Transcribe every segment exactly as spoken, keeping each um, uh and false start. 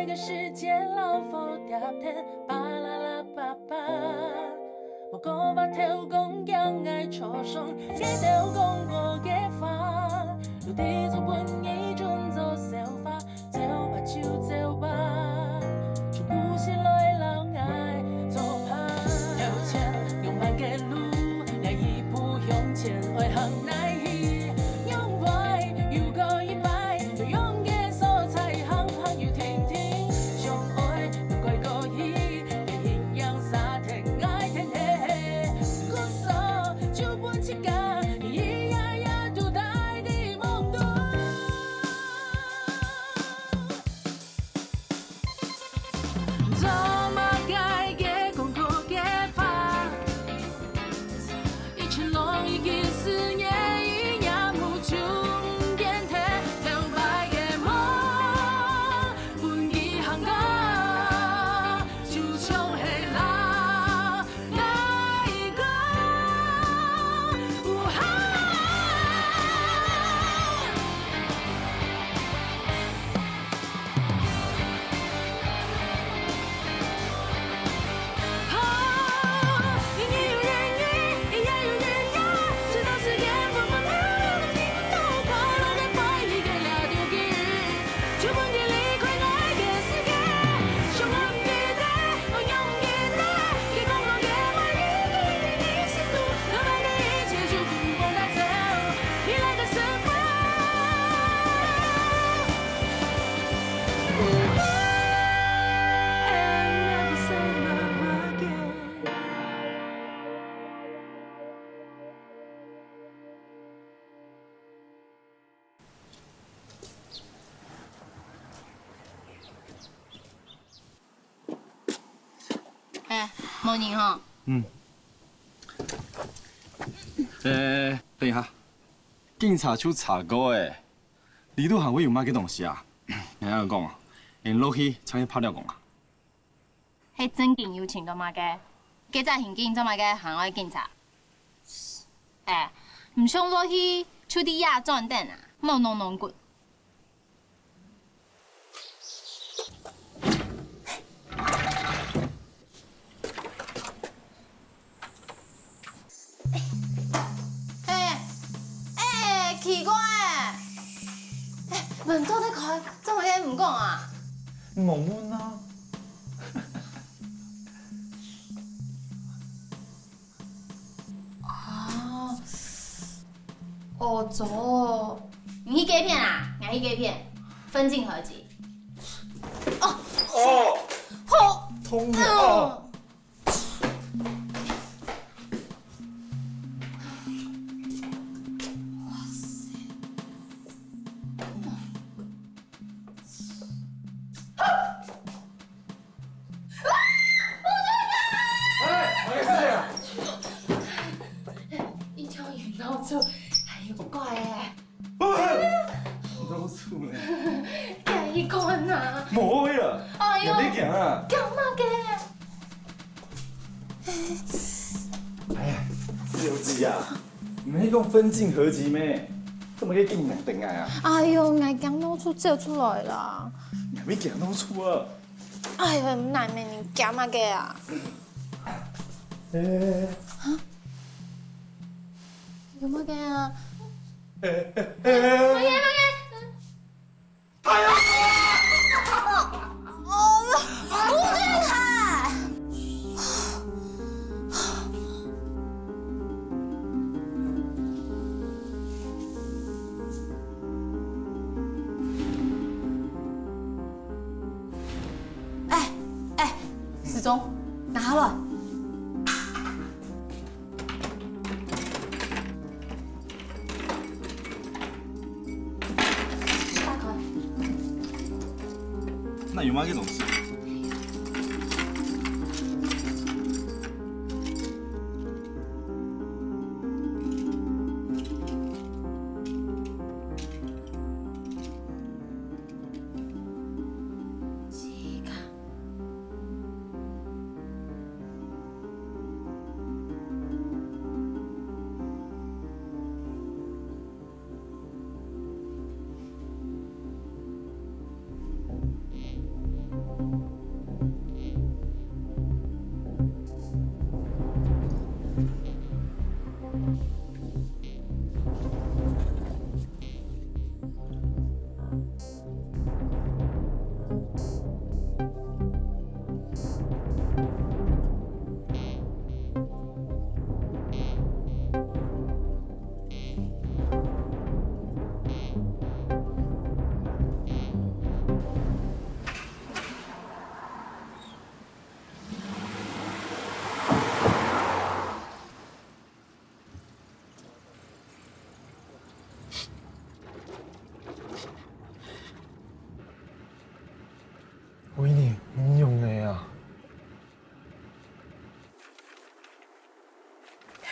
个時節老火貼天，巴啦啦叭叭。無講話頭講驚𠊎著傷，別兜講我个話，有地做分你準做笑話，走吧就走吧，就不是來摎𠊎做伴。有錢有慢个路，來一步向前，愛行哪去？ 用歪又過一擺，有用个所在行行又停停，相愛又過過去，也一樣沙天愛天黑。故所就分自家，一夜夜都戴在夢中。 做麼个个講過个話，一直攏已經思念，一夜無終點，頭擺个夢，分佢行過，就像係老 哎，無人吼。嗯。呃，等一下，警察就查過欸，裡肚還會有麼个東西啊？𠊎講啊，𠊎落去正去拍了講啊。 係正經有尋著麼个？該隻刑警做麼个還愛警察？哎，毋想落去就在這轉等啊，莫弄弄滾。哎，哎，奇怪欸！哎，門做得開，做麼个毋講啊？無問啊。哦，哦，做，你去該片啊？𠊎去該片，分鏡合集。哦，哦，好，痛啊！嗯。 哎，麼个事情啊？一條魚撈出，還有怪欸。喂，你撈出咧？該一罐啊。無去啊。哎喲，你驚啊？驚麼个？哎呀，小姐啊，你們那種分鏡合集咩？怎麼可以給你們等啊？哎喲，𠊎驚弄出走出來啦。你還沒給他弄出啊？ 哎喲，毋難咩，你驚麼个啊？欸。有麼个啊？欸，欸，欸。麼个，麼个？哎呀！哦喲，不對啦！ 哎，哎，時鐘，拿好了。打開。那有麼个東西？ 自家。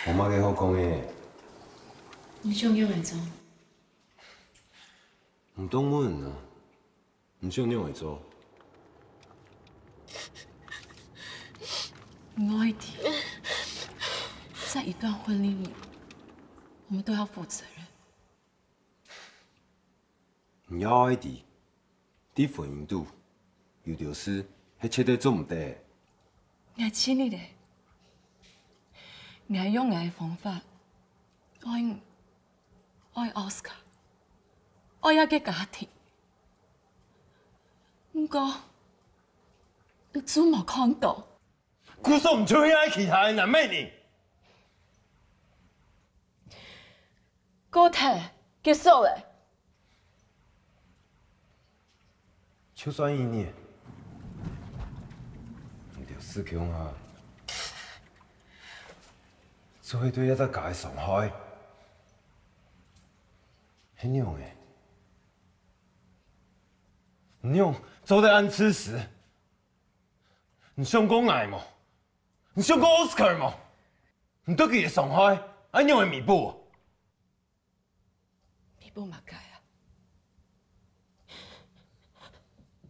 無麼个好講个。你想仰仔做？毋當問啊，你想仰仔做？你愛知，在一段婚禮裡，我們都要負責任。 你也愛知，在婚姻肚，有兜事係絕對做毋得个。𠊎盡力咧。𠊎用𠊎个方法，愛你，愛Oscar，愛這個家庭。毋過，你就無看到。故所毋就係愛其他个男仔呢？ 過忒，結束咧。就算一年，你兜事情啊，做係對這隻家个傷害，係仰仔？你仰做得恁自私？你想過𠊎無？你想過Oscar無？ 你對佢个傷害，愛仰仔彌補？彌補麼个啊？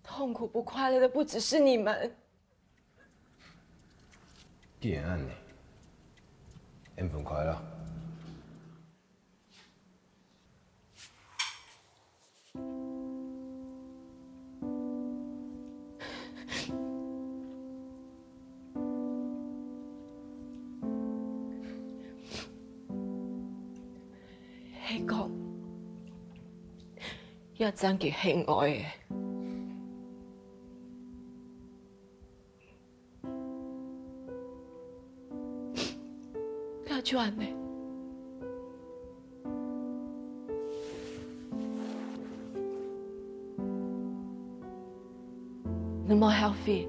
痛苦不快樂的不只是你們。既然恁仔，𠊎分開啦。 係講，這正經係愛个。 該就恁仔。你無healthy。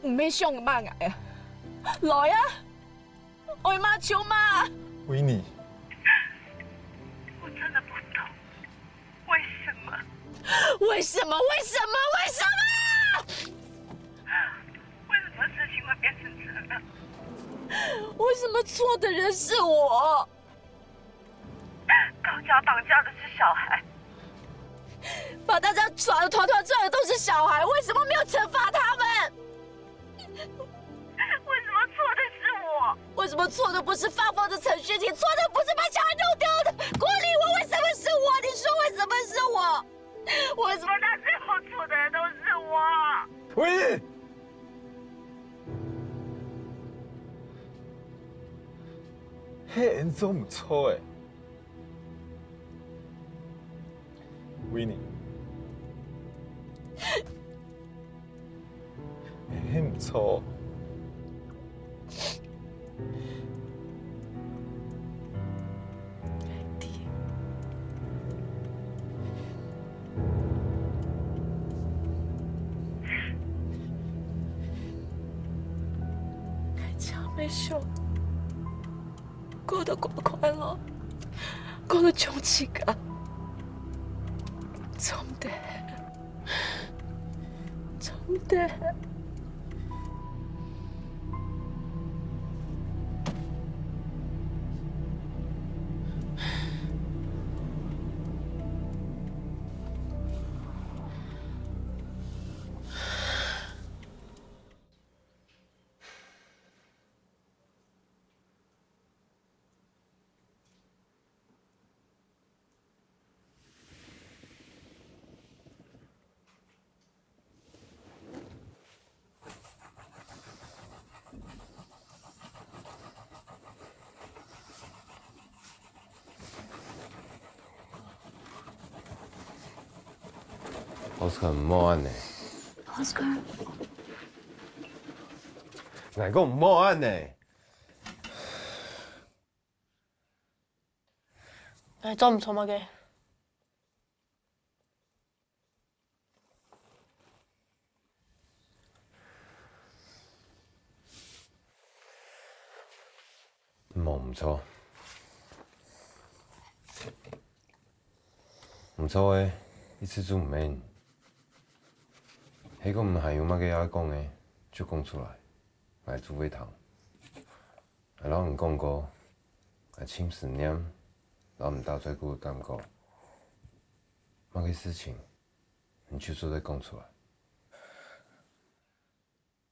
毋係想罵𠊎啊！來啊！愛罵就罵！維尼，我真的不懂，為什麼？為什麼？為什麼？為什麼？為什麼事情會變成這樣？為什麼錯的人是我？ 高家綁架的是小孩，把大家耍得團團轉的都是小孩，為什麼沒有懲罰他們？為什麼錯的是我？為什麼錯的不是發瘋的陳雪婷？錯的不是把小孩弄丟的郭麗文？為什麼是我？你說為什麼是我？為什麼那最後錯的人都是我？維尼！ 係恩做毋著个，維尼。係恩毋著。 𠊎正會想過得過快樂，過得像自家，做毋得，做毋得。Oscar，毋好恁呢。Oscar，𠊎講毋好恁呢。𠊎做毋著麼个？ 無毋著。毋著个，一直就毋免。係講你還有麼个愛講个，就講出來，𠊎就會聽。𠊎摎你講過，𠊎盡思念，摎你打嘴鼓个感覺。麼个事情，你就做得講出來。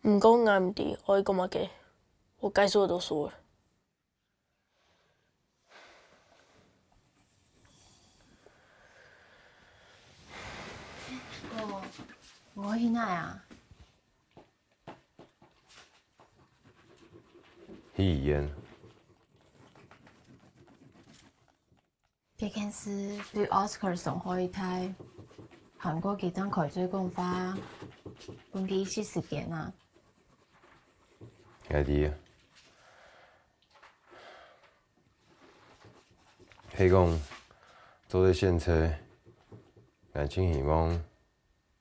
毋過𠊎毋知愛講麼个，𠊎該時就輸了。哦，𠊎去哪啊？去醫院。 這件事對Oscar傷害大，還過佢正開嘴講話，分佢一息時間啊。𠊎知啊。係講，做得選擇，𠊎盡希望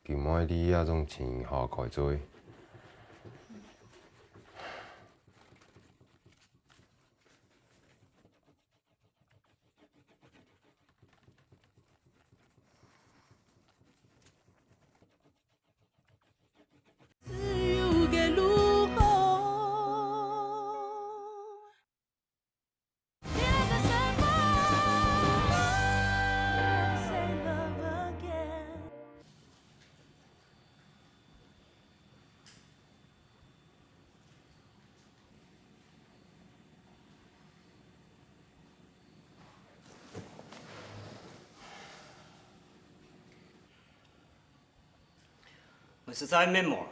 佢毋會在這種情形下開嘴。 𠊎實在面無了。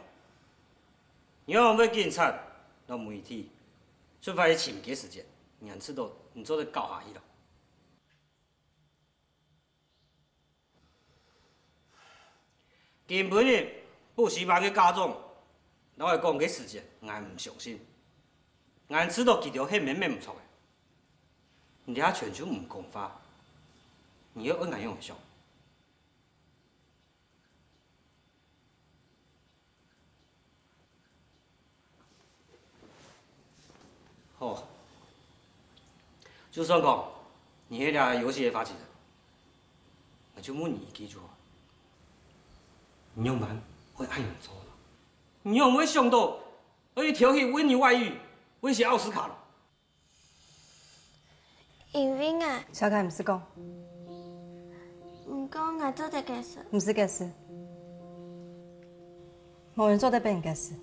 你仰會警察摎媒體出發去尋佢个時節，你還試著你做得搞下去咯？ 今晡日補習班个家長摎𠊎講个時節，𠊎毋相信。𠊎知著佢兜係面面毋著个。你這下全就毋講話，你又愛𠊎仰仔想？ 好，就算講你係這遊戲个發起人，𠊎就問你一句就好：你仰般會恁樣做呢？你仰會想著愛去挑起維尼外遇，威脅奧斯卡呢？ 因為𠊎……小凱，毋使講。毋過𠊎做得解釋。毋使解釋。無人做得分你解釋。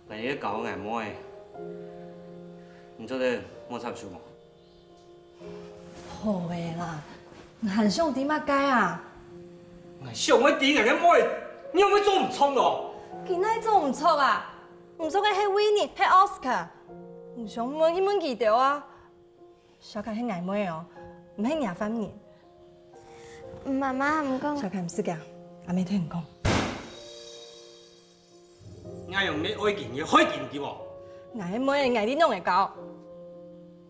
𠊎也教𠊎妹仔，你做得莫插手無？好个啦，你還想知麼个啊？𠊎想愛知𠊎个妹仔，你仰會做毋著哦？佢哪做毋著啊？毋著个係維尼，係奧斯卡。 你想問去問佢兜啊。小凱係𠊎妹哦，毋係若犯人。媽媽，毋過……小凱，毋使驚，阿姆同你講。𠊎用个愛佢，你害佢，知無？𠊎个妹仔，𠊎知仰仔教。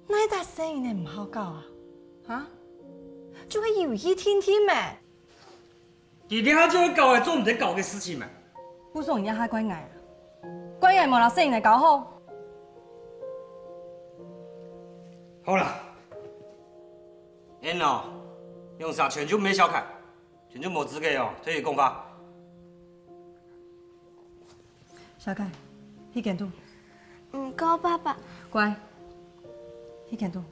哪隻細人仔毋好教啊？哈？就係有意定定咩？ 佢這下就係教𠊎做毋得教个事情嘛。故所你這下怪𠊎啊？怪𠊎無摎細人仔教好？好啦，恁樣哦，你兜全就毋係小凱，全就無資格哦，退去講話。小凱，去間肚。毋過，爸爸。乖，去間肚。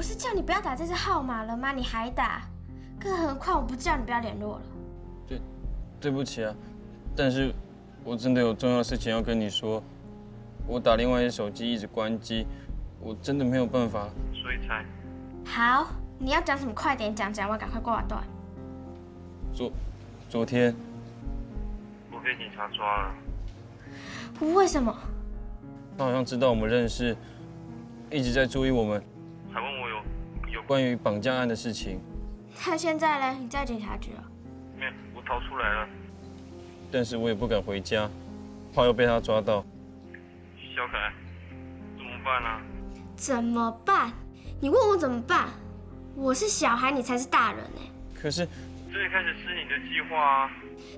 不是叫你不要打这支号码了吗？你还打，更何况我不是叫你不要联络了。对，对不起啊，但是我真的有重要的事情要跟你说。我打另外一只手机一直关机，我真的没有办法。所以才……好，你要讲什么快点讲，讲完赶快挂断。昨昨天我被警察抓了。为什么？他好像知道我们认识，一直在注意我们，还问我有有关于绑架案的事情。那现在呢？你在警察局了？没有，我逃出来了。但是我也不敢回家，怕又被他抓到。小凯，怎么办啊？怎么办？你问我怎么办？我是小孩，你才是大人哎。可是这一开始是你的计划啊。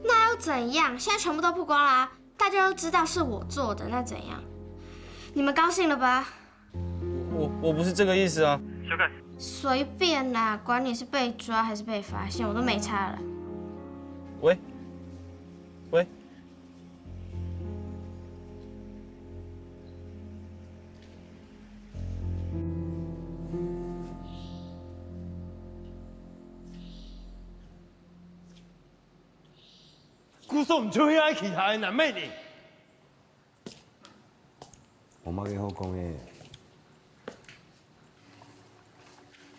那又怎样？现在全部都曝光啦，大家都知道是我做的，那怎样？你们高兴了吧？我我不是这个意思啊。小凯，随便啦，管你是被抓还是被发现，我都没差了。喂，喂。故所毋就係愛其他个難咩呢？無麼个好講个，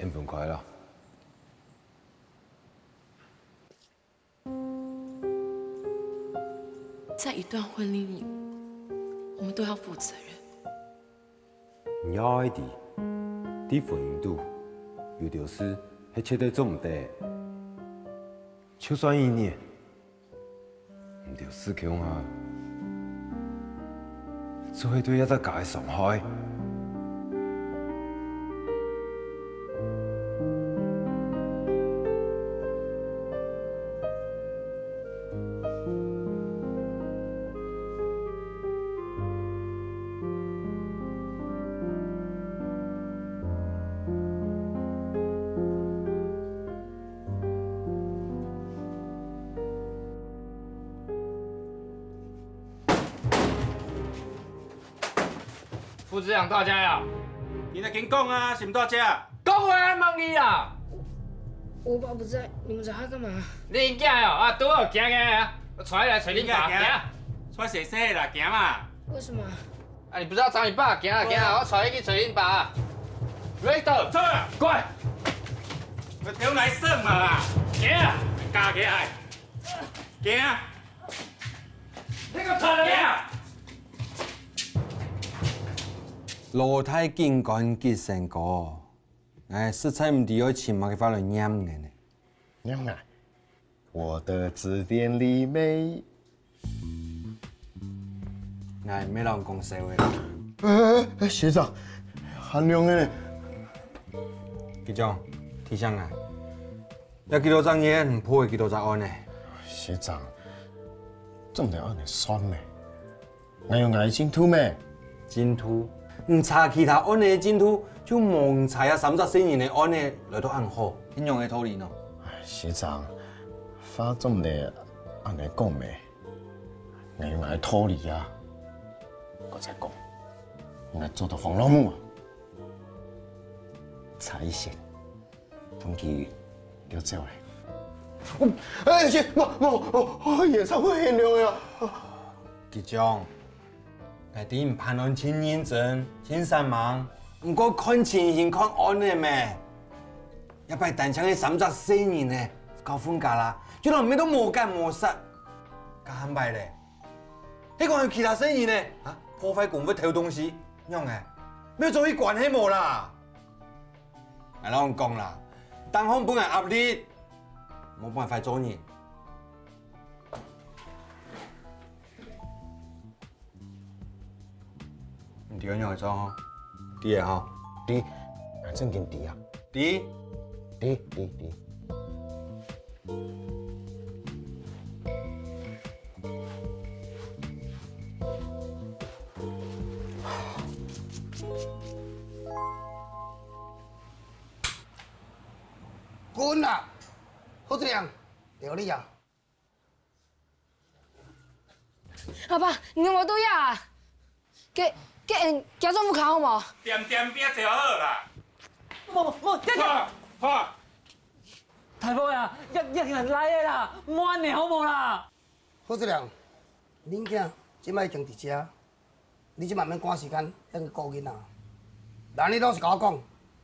恁分開啦。在一段婚姻裡，我們都要負責任。你也愛知，在婚姻肚，有兜事係絕對做毋得个。就算一年， 毋著，事情啊，做係對這隻家个傷害。 副市長到家呀！你來緊講啊，係毋到家？講話莫問啊！我爸不在，你們找他幹嘛？你囝哦，啊，拄好行个啊，𤆬你來揣恁爸，行，行。𤆬細細啦，行嘛。為什麼？ 啊，你不是要找你爸？行啊，行啊，我帶你去找你爸。Victor，出來，過來。我等來算嘛啦。行啊，加起來。行啊。你給我出來！行啊。老弟緊管急先哥，哎，實在毋知愛尋麼个話來念你呢。念啊，我的字典裡沒 𠊎毋會摎你講笑个啦。欸，欸，欸，學長，還兩个呢。局長，提醒𠊎，這幾多隻月，毋破幾多隻案呢。學長，做毋得恁樣算咩？𠊎有𠊎个進度咩？進度？毋查其他案个進度，就無毋查這三隻細人个案个來到恁好，係仰个道理呢？哎，學長，話做毋得恁樣講咩？ 𠊎有𠊎个道理啊。𠊎再講，𠊎做到黃老母啊，差一線，同佢溜走咧。哎，是，無，無，哦，哦，演唱會現場呀。局長，𠊎知你辦案盡認真、盡煞猛，毋過看情形看案个咩？這擺單淨係三隻細人呢，搞混家啦，就讓你們都無奸無殺，該下擺咧？ 係講有其他細人呢？啊，破壞公物偷東西，仰仔？愛做去關係無啦？𠊎摎你講啦，當下分𠊎壓力，無辦法做人。你知仰仔做吼？知个吼？知，𠊎正經知啊。知？知，知，知。 滾啊！好這樣，料理啊！阿爸，你有無對啊？ 該，該𠊎行轉屋下好無？恬恬仔坐好啦。無無，這這，大寶啊，葉葉人來个啦，莫按呢好無啦？好，志良，恁囝這擺已經佇遮，你這擺免趕時間轉去顧囡仔。來，你老實共我講，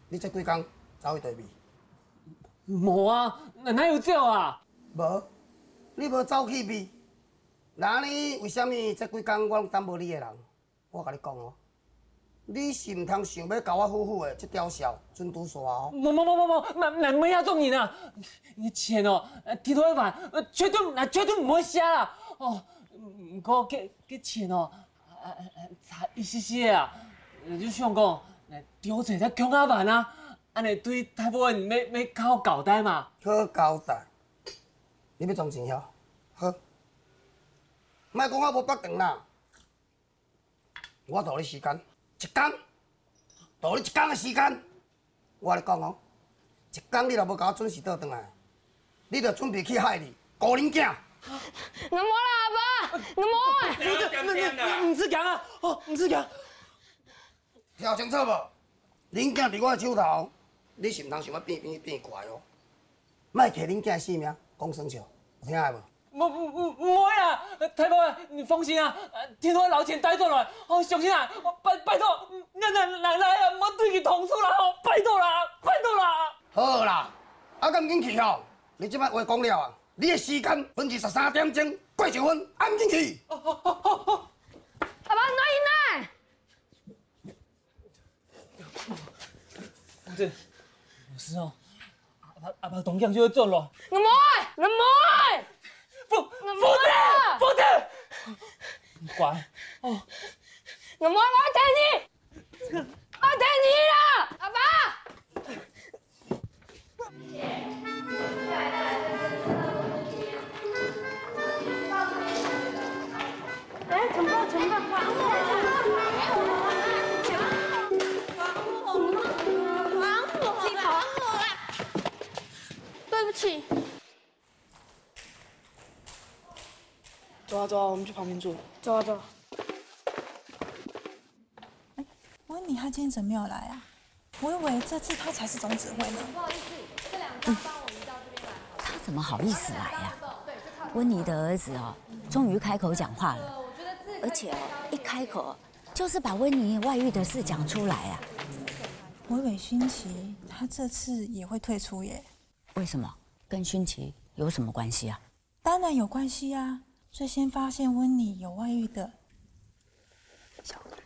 你這幾工走去佗位？無啊，哪哪有走啊？無，你無走去位？那你為啥物這幾工我攏等無你个人？ 我共你講哦，你是毋通想欲共我夫婦的這條數準拄煞哦。無無無無無，哪哪會遐種人啊？你錢哦，呃，提倒來還，呃，絕對，呃，絕對毋會寫啦。哦，毋過這這錢哦，呃，呃，呃，差一息息啊，呃，就想講，呃，丟錢再共下還啊，按呢對大部分人愛愛較好交代嘛。好交代？你欲裝錢哦？好，莫講我無腹腸啦。 我予你時間，一工，予你一工的時間。我共你講哦，一工你若無共我準時倒轉來，你就準備去海裡，孤零囝。我無啦，阿爸，我無。你你你毋使驚啊，哦，毋使驚。聽清楚無？恁囝佇我的手頭，你是毋通想欲變變變怪哦。 莫提恁囝性命講耍笑，有聽著無？毋毋毋毋會啊！大寶啊，你放心啊，聽我老錢帶轉來，哦，相信啊，拜拜託，奶奶奶奶啊，莫對佢動手啦，哦，拜託啦，拜託啦！好啦，啊，敢緊去吼？你這擺話講了啊，你的時間分二十三點鐘過一分，按緊去。哦哦哦哦哦！阿爸，哪會？ 夫人，有時候，阿爸阿爸當然就會做咯。我無愛，我無愛。夫夫人，夫人，乖哦。我無愛，我愛聽你，我愛聽你啦，阿爸。 哎，全部全部，还我啦！对不起。走啊走啊，我们去旁边坐。走啊走啊。 哎，温妮她今天怎么没有来啊？我以为这次她才是总指挥呢。不好意思，这两张帮我移到这边来好了。他怎么好意思来呀？对，就靠你。温妮的儿子哦，终于开口讲话了，而且哦，一开口就是把温妮外遇的事讲出来啊。我以为薰琪他这次也会退出耶。为什么？跟薰琪有什么关系啊？当然有关系啊，最先发现温妮有外遇的 小凯。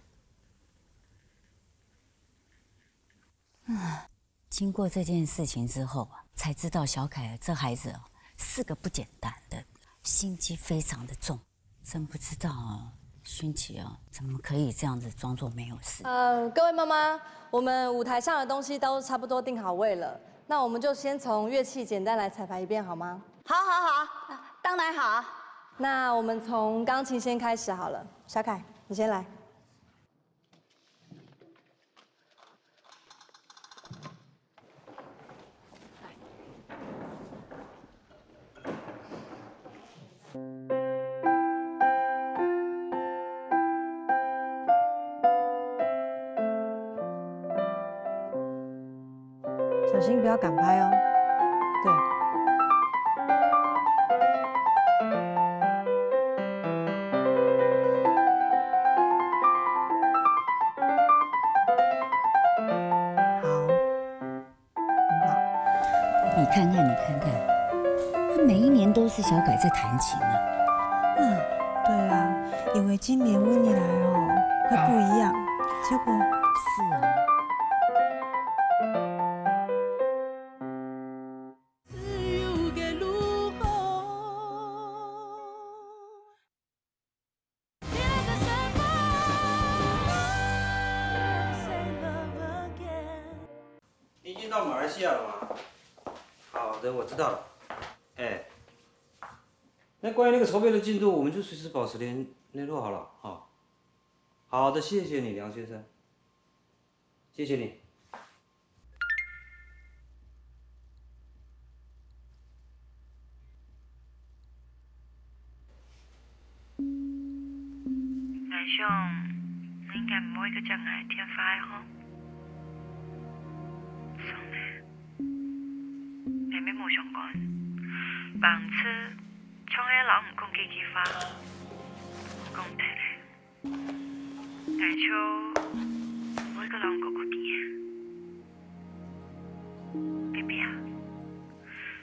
经过这件事情之后啊，才知道小凯这孩子哦，是个不简单的，心机非常的重。真不知道哦，薰琪哦，怎么可以这样子装作没有事？呃，各位妈妈，我们舞台上的东西都差不多定好位了，那我们就先从乐器简单来彩排一遍好吗？好，好，好，当然好。那我们从钢琴先开始好了，小凯，你先来。 小心不要赶拍哦。对。好，很好。你看看，你看看，他每一年都是小凯在弹琴啊。嗯，对啊，以为今年温妮来哦，会不一样，结果是啊。 你已经到马来西亚了吗？好的，我知道了。哎，那关于那个筹备的进度，我们就随时保持联联络好了，哈。好的，谢谢你，梁先生。 谢谢你。南兄，你应该毋会去接我个电话个吼？上相關。房子像係摎你講个句話，講忒了，𠊎就毋會再摎你講个句仔。Baby啊，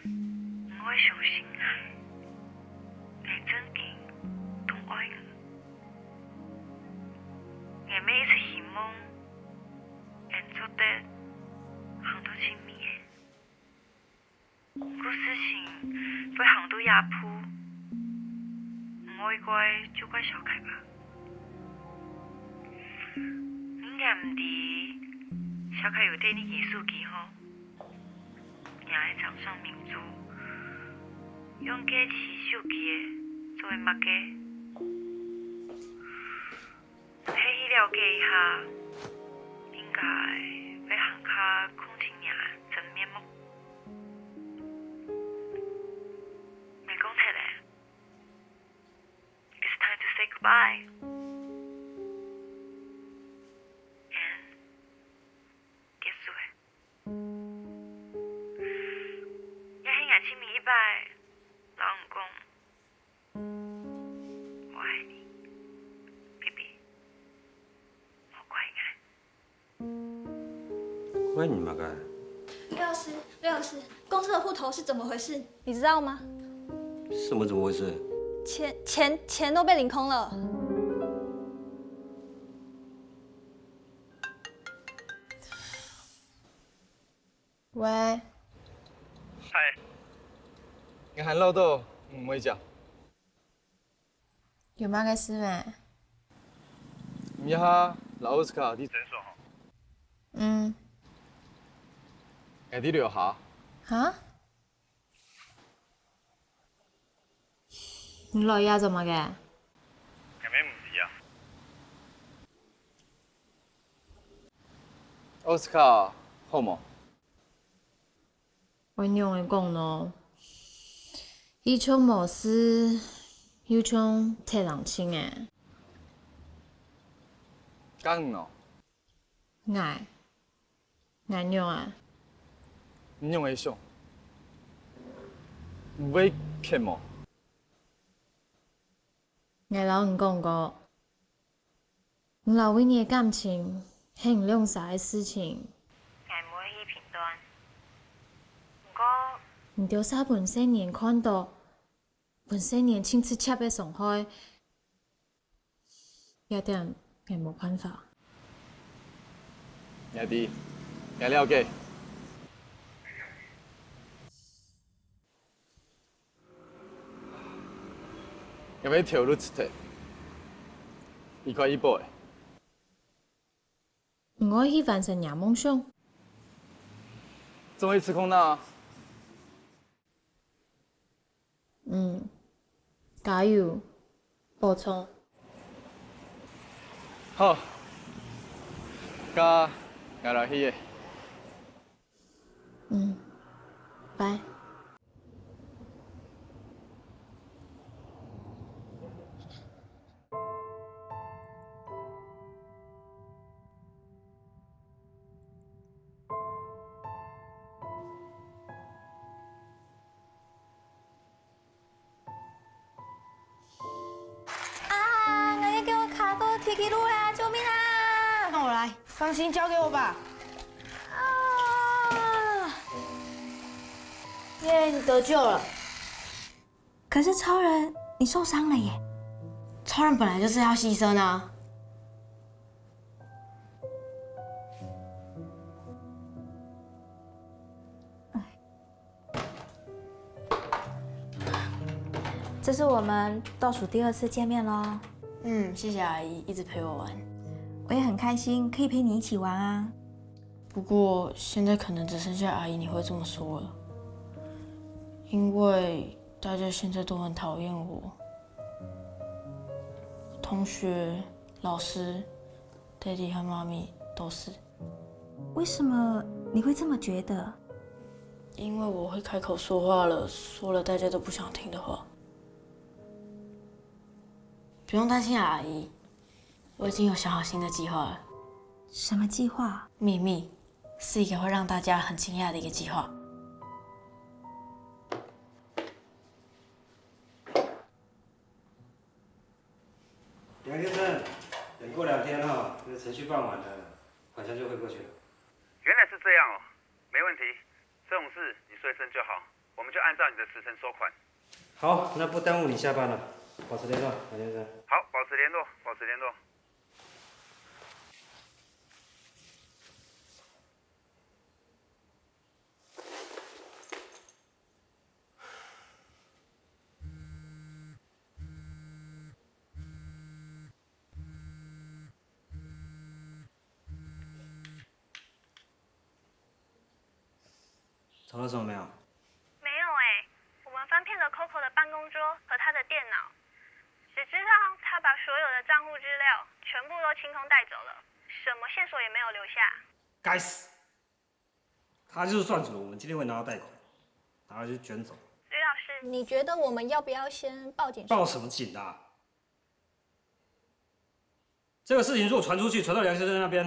你愛相信𠊎，𠊎正經當愛你。 𠊎乜一直希望，𠊎做得行到盡尾仔。如果事情會行到這步，毋會怪就怪小凱吧。你應該毋知，小凱有對你寄手機吼。 若个掌上明珠，用該支手機做个麼个？係去了解一下，應該會還較看清若个真面目。毋好講忒了，it's time to say goodbye。And結束了。 也係𠊎盡尾一擺摎你講我愛你，baby，莫怪𠊎。怪你麼个？刘老師，劉老師，公司的戶頭是怎麼回事？你知道嗎？什麼怎麼回事？錢，錢，錢都被領空了。 喂。嗨。𠊎還恅著，毋會接。有麼个事無？你這下摎奧斯卡在診所吼？嗯。𠊎在樓下。哈？ 你來這做麼个？𠊎乜毋知啊。奧斯卡，好無？愛仰仔講呢？佢像無事，又像忒冷清仔。該你呢？𠊎， 𠊎仰啊？你仰會想？你會譴無？𠊎摎你講過，你摎維尼个感情係你兩儕个事情，𠊎毋會去評斷。毋過，你兜儕分細人看著，分細人盡直接个傷害， 這點𠊎無辦法。𠊎知，𠊎了解。𠊎會投入自己，一塊一寶仔。你愛去完成若夢想？總係試看啊！ 嗯，加油，保重。好，該𠊎來去了。嗯，拜。啊！𠊎个腳卡到鐵枝路啦！救命啊！放我來，放心交給我吧。啊！耶，你得救了。可是超人，你受傷了耶！超人本來就是要犧牲啊。 這是我們倒數第二次見面咯。嗯，謝謝阿姨一直陪我玩。我也很開心可以陪你一起玩啊。不過現在可能只剩下阿姨你會這麼說了，因為大家現在都很討厭我，同學、老師、 Daddy 和媽咪都是。為什麼你會這麼覺得？因為我會開口說話了，說了大家都不想聽的話。不用擔心啊，阿姨，我已經有想好新的計劃了。什麼計劃？秘密，是一個會讓大家很驚訝的一個計劃。梁先生，等过两天哈，那个程序办完了，款项就汇过去了。原来是这样哦，没问题，这种事你说一声就好，我们就按照你的时辰收款。好，那不耽误你下班了，保持联络，梁先生。好，保持联络，保持联络。找到什么没有？没有哎，我们翻遍了 Coco 的办公桌和他的电脑，只知道他把所有的账户资料全部都清空带走了，什么线索也没有留下。该死！他就是算准了我们今天会拿到贷款，然后就卷走。吕老师，你觉得我们要不要先报警？报什么警啊？这个事情如果传出去，传到梁先生那边，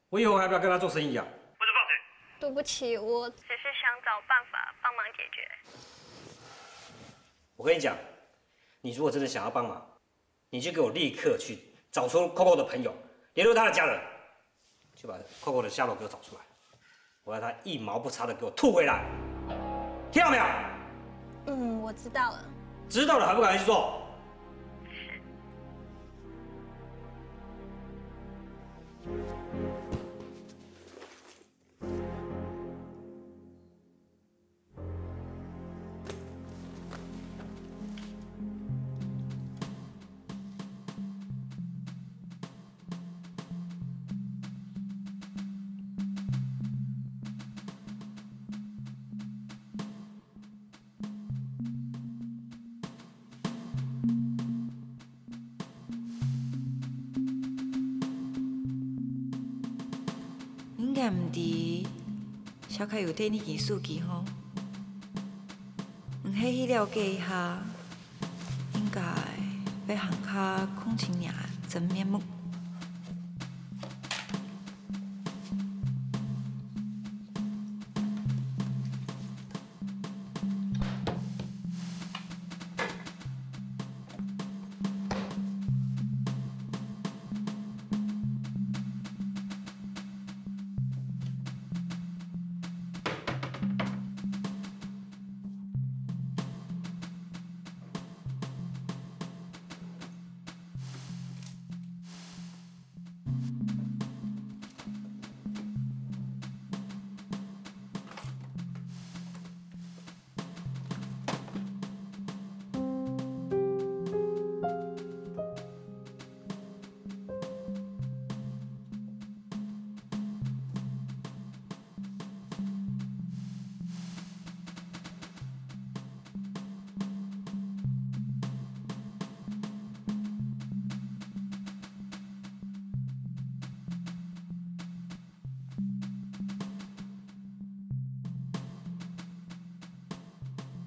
我以后还要不要跟他做生意啊？对不起，我只是想找办法帮忙解决。我跟你讲，你如果真的想要帮忙，你就给我立刻去找出 Coco 的朋友，联络他的家人，就把 Coco 的下落给我找出来。我要他一毛不差的给我吐回来，听到没有？嗯，我知道了。知道了还不赶快去做？应该毋知，小凯有对你寄手机吼？毋係去了解一下，应该会行较空情人真面目。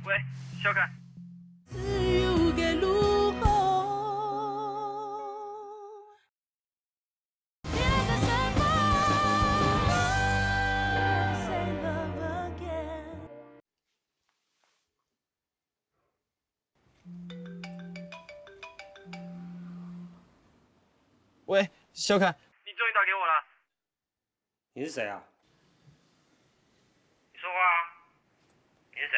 喂，小凯。喂，小凯。你终于打给我了。你是谁啊？你说话啊。你是谁？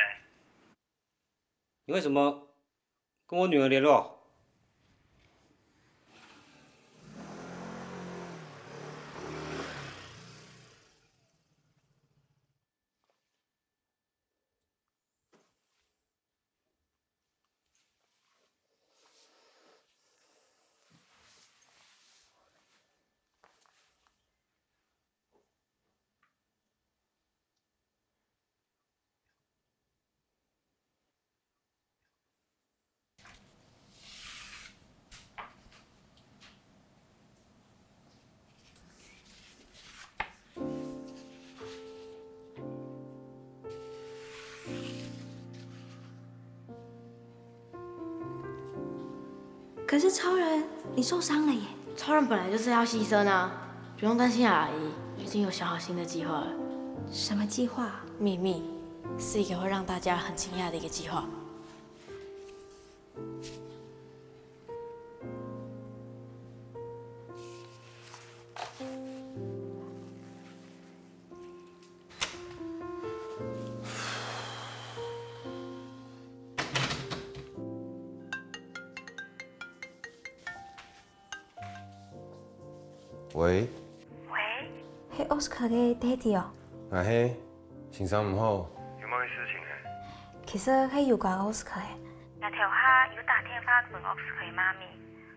你为什么跟我女儿联络？可是超人，你受伤了耶！超人本来就是要牺牲啊，不用担心啊，阿姨，我已经有想好新的计划了。什么计划？秘密，是一个会让大家很惊讶的一个计划。喂，喂，係Oscar个爹地哦。𠊎係，先生你好。有麼个事情係？其實係有關Oscar个。𠊎頭下有打電話分Oscar个媽咪，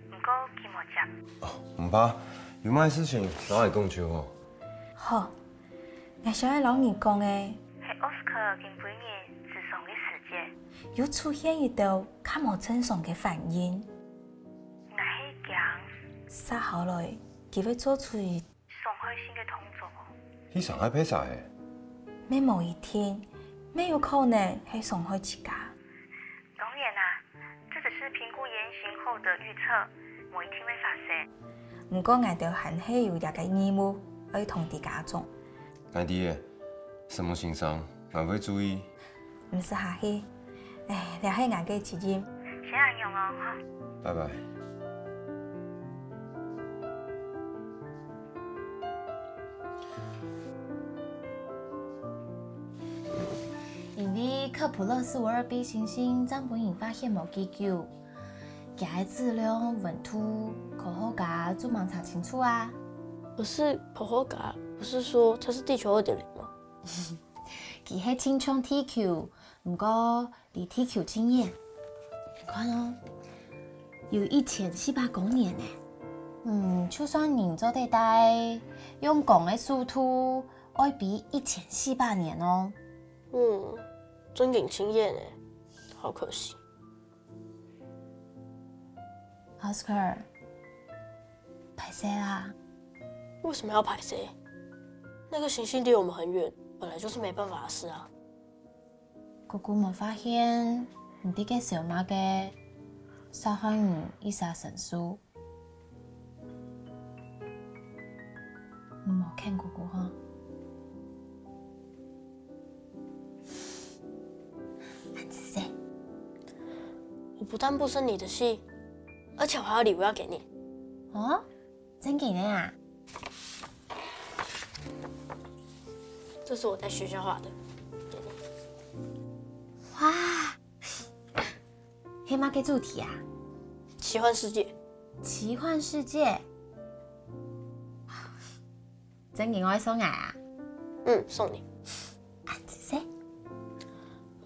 毋過佢無接。哦，毋怕，有麼个事情，摎𠊎講就好。好，𠊎想愛摎你講个，係Oscar今晡日治療个時節，有出現一兜較無正常个反應。𠊎係驚，續下來，佢會做出傷害性个動作。去傷害別儕係？乜無一定，乜有可能係傷害自家。當然啊，這只是評估言行後的預測，無一定會發生。毋過𠊎兜還係有這个義務，愛通知家長。𠊎知了，承蒙先生，𠊎會注意。毋使客氣。哎，這係𠊎个責任。先恁樣哦，吼。拜拜。因為科普勒氏五二B猩猩正分人發現無幾久，佢个質量、溫度，科學家就吂查清楚啊。可是科學家不是說它是地球二點零嗎？佢係親像地球，毋過離地球盡遠。你看哦，有一千四百公里呢。嗯，就算人做得到，用光个速度，愛飛一千四百年哦。嗯，真經盡遠呢，好可惜。Oscar，敗勢啦。為什麼要敗勢？那個行星離我們很遠，本來就是沒辦法的事啊。 姑姑無發現，你在該愁麼个，煞害你一儕承受。你莫譴姑姑吼。恁仔細。我不但不生你的氣，而且我還有禮物要給你。哦？ 真个呢啊？這是我在學校畫的。哇，係麼个主題啊？奇幻世界。奇幻世界？真个愛送𠊎啊？嗯，送你。啊，謝謝。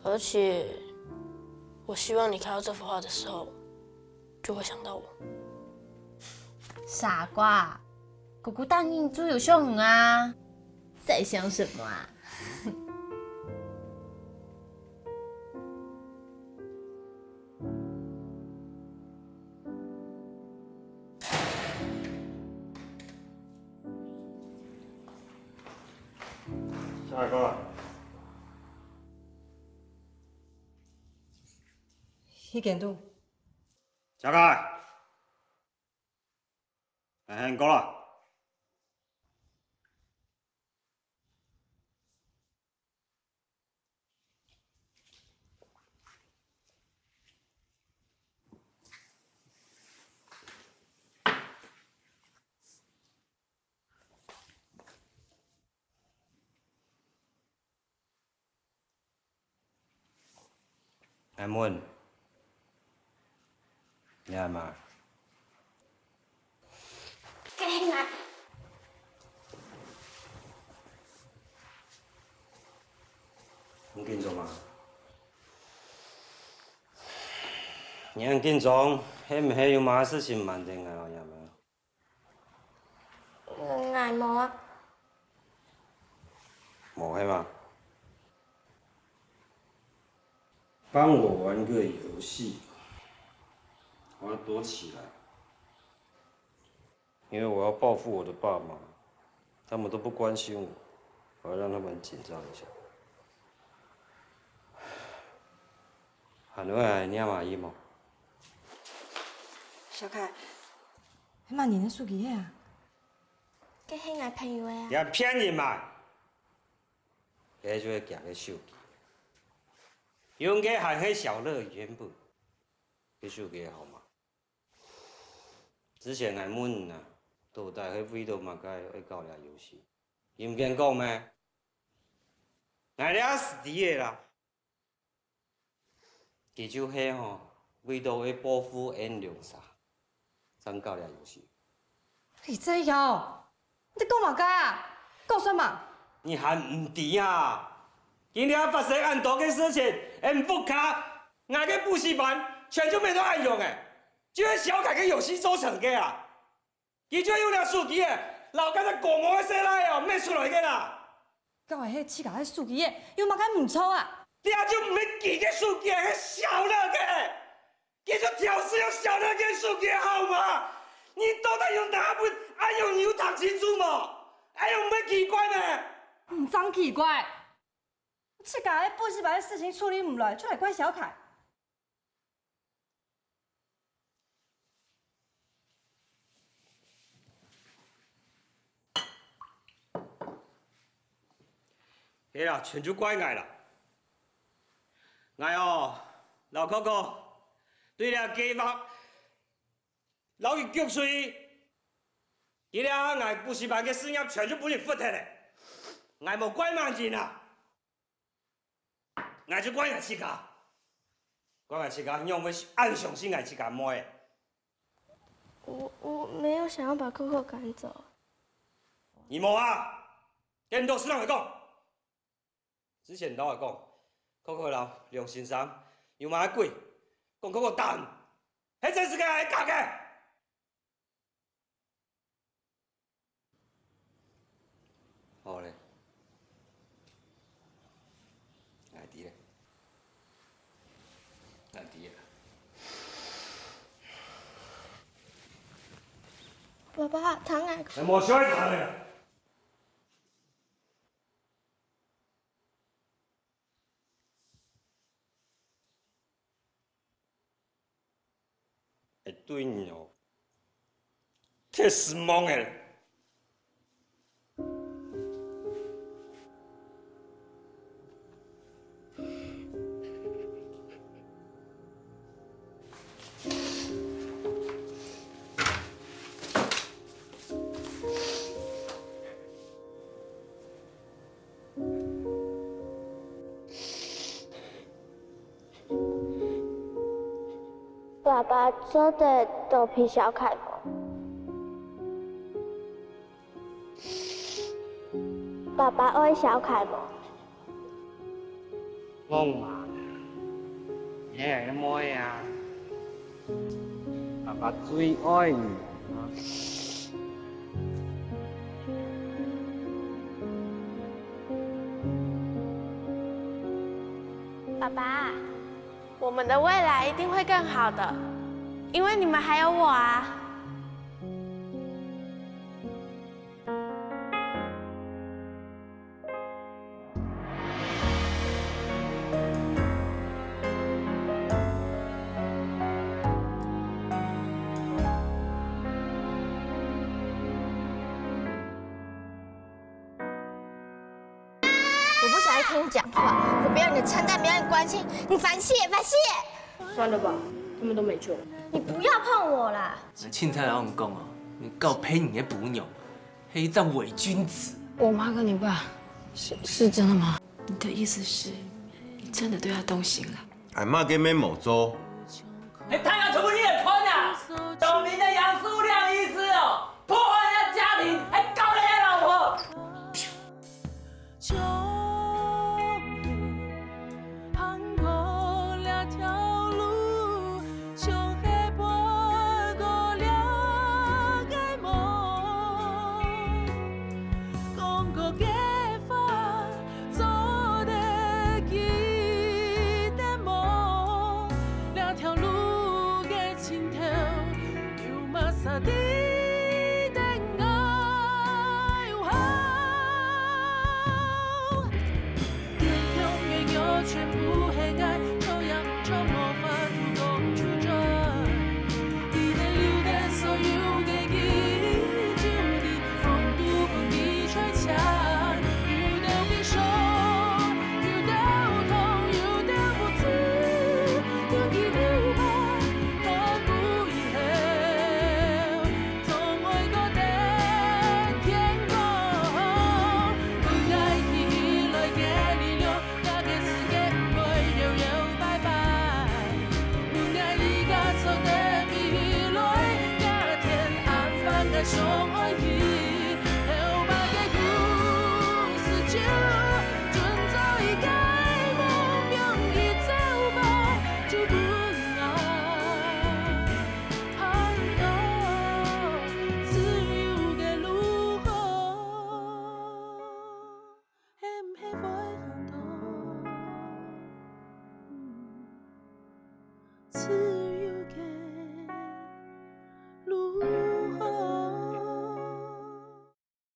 而且，我希望你看到這幅畫的時候， 就會想到我。傻瓜，姑姑當然就有想你啊，在想什麼啊？下一個。去間肚。 走開！來，喊你過來。 阿文，你阿媽。該係𠊎。你緊張嗎？你恁緊張，係毋係有麼个事情瞞等𠊎摎你阿媽？ 𠊎無啊。無係嗎？幫我玩個遊戲，我要躲起來。因為我要報復我的爸媽，他們都不關心我，我要讓他們緊張一下。還有愛念阿姨無？小凱， 係麼人个手機仔啊？該係𠊎朋友个啊。你騙人嘛！該就係佢个手機。用个還係小樂原本个手機號碼。之前𠊎問你啊，到底係為著麼个愛搞這遊戲？你毋肯講咩？𠊎這下知个啦。 佢就係吼，為著愛報復𫣆兩儕，正搞這遊戲。李正耀，你在講麼个啊？講啥嘛？你還毋知啊？今日發生恁多个事情，𠊎屋下，𠊎个補習班，全就變到恁樣个，就係小凱个遊戲造成个啊！佢就用這手機仔，摎該隻高毛个細賴仔搣出來个啦！該係自家个手機仔，有麼个毋著啊？這就毋係佢个手機仔，係小樂个！ 佢就挑事用小樂个手機號碼，你到底有哪本？恁樣你有讀清楚無？恁樣毋會奇怪咩？毋正奇怪，自家个補習班个事情處理毋來，就來怪小凱。係啦，全就怪𠊎啦。𠊎哦，摎Coco對這計畫 摎佢逐出去。今日𠊎補習班个事業全就分人拂忒了。𠊎無怪麼人啊，𠊎就怪𠊎自家，怪𠊎自家仰會恁相信𠊎自家妹。我，我沒有想要把Coco趕走。你無啊？跟你老師人來講。 之前摎𠊎講，Coco摎梁先生有麼个鬼，講Coco打人，係真實个還係假个？好咧，𠊎知咧，𠊎知咧。爸爸，聽𠊎……𠊎無想愛聽咧。 會對你哦，忒失望了。 爸爸做得多陪小凱無？爸爸愛小凱無？ 講嘛，你係𠊎个妹啊，爸爸最愛你啊。爸爸，我們的未來一定會更好的，因為你們還有我啊。 我不想再聽你講話，我不要你的稱讚，不要你的關心，你煩死了，煩死了！算了吧，他們都沒救。你不要碰我啦！𠊎清彩摎你講哦，你交配你个餔娘， 係一隻偽君子。我媽跟你爸是，是真的嗎？你的意思是，你真的對他動心了？𠊎媽根本無做。係大家全部你來看啊！當面个楊素亮醫師哦，破壞人家家庭，還搞人家老婆。 行過這條路，像係飛過這个夢。講過个話，做得記得無？這條路个相愛去，後擺个故事就準做一个夢，用一朝夢就分𠊎看到自由个路口，係毋係會看到自